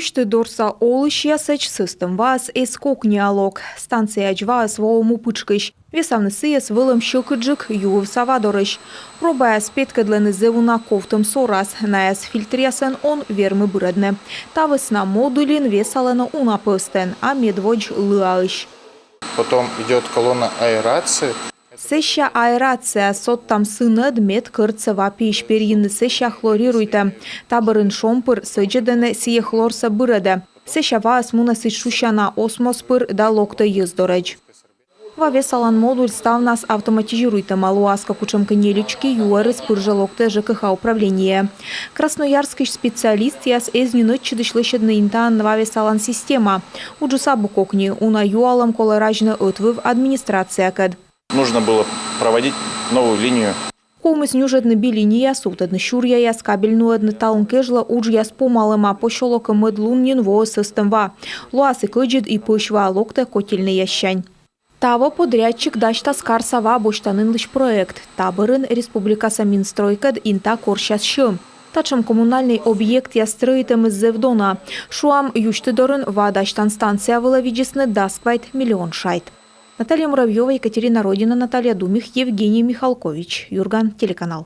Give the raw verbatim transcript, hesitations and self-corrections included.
Юсьтӧдорса олысьясӧдз сӧстӧм ваыс эз кокниа лок. Станцияӧдз ваыс воӧ му пытшкысь. Весавны сійӧс вӧлӧм сьӧкыдджык юывса ва дорысь. Пробаяс петкӧдлӧны зэв уна ковтӧм сорас. Найӧс фильтръясӧн он вермы бырӧдны. Та вӧсна модульын весалӧны уна пӧвстӧн, а медводз лыаысь. Потом идет колонна аэрации. Сэсся аэрация, содтам сынӧд, мед кӧртсӧ ва пиысь перйыны, сэсся хлорируйтӧм. Та бӧрын шомпыр сӧдзӧдӧны, сійӧ хлорсӧ бырӧдӧ. Сэсся ваыс мунӧ сідз шусяна осмос пыр да локтӧ йӧз дорӧдз. Ва весалан модуль ставнас автоматизируйтӧма. Лоас кӧ кутшӧмкӧ нелючки, юӧрыс пыр жӧ локтӧ ЖКХ управлениеӧ. Красноярскысь специалистъяс эз нин ӧтчыдысь лӧсьӧдны Интаын ва весалан система. Уджыс абу кокни. Уна юалӧм колӧ разьны ӧтвыв администрациякӧд. Нужно было проводить новую линию. Ковмис нюжӧдны би линия, сувтӧдны сюръяяс, кабель нуӧдны. Талун кежлӧ уджъяс помалӧма. Посёлокӧ мӧд лун нин воӧ сӧстӧм ва. Лоас и кӧдзыд, и пӧсь ва, локтӧ котельнӧйяссянь. Таво подрядчик дасьтас карса ва босьтанінлысь проект. Та бӧрын республикаса Минстройкӧд Инта корсяс сьӧм. Татшӧм коммунальнӧй объектъяс стрӧитӧмыс зэв дона. Шуам, Юсьтӧдорын ва дасьтан станция вылӧ видзисны дас квайт миллион шайт. Наталья Муравьёва, Екатерина Родина, Наталья Думих, Евгений Михалкович. Юрган телеканал.